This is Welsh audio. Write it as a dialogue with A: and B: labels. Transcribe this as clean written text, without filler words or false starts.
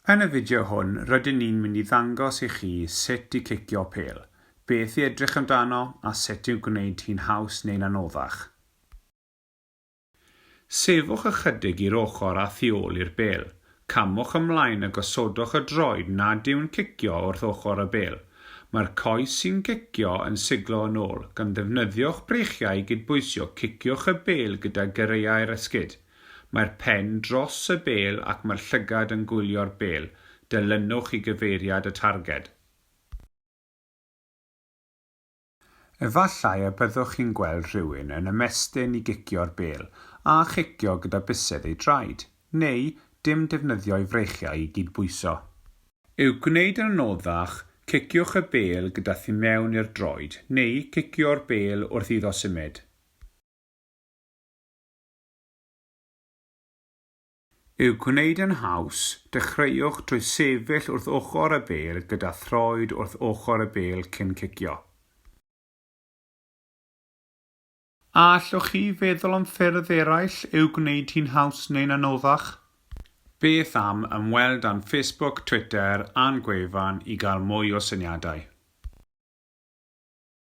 A: Yn y fideo hwn, rydyn ni'n mynd i ddangos i chi sut i cicio pêl, beth i edrych amdano a sut i'w gwneud hi'n haws neu'n anoddach. Sefwch ychydig i'r ochr a thu ôl i'r bêl. Camwch ymlaen a gosodwch y droed nad yw'n cicio wrth ochr y bêl. Mae'r coes sy'n cicio yn siglo yn ôl, gan ddefnyddio'ch breichiau i gydbwysio ciciwch y bêl gyda gereiau'r esgid. Mae'r pen dros y bêl ac mae'r llygad yn gwylio'r bêl. Dilynwch i gyfeiriad y targed. Efallai y byddwch chi'n gweld rhywun yn ymestyn i gicio'r bêl a chicio gyda bysedd ei draed, neu dim defnyddio'i freichiau i gydbwyso. I'w gwneud yn anoddach, ciciwch y bêl gyda thu mewn i'r droed, neu cicio'r bêl wrth iddo symud. I'w gwneud yn haws, dechreuwch drwy sefyll wrth ochr y bêl gyda throed wrth ochr y bêl cyn cicio. A allwch chi feddwl am ffyrdd eraill i'w gwneud hi'n haws neu'n anoddach? Beth am ymweld â'n Facebook, Twitter a'n gwefan i gael mwy o syniadau?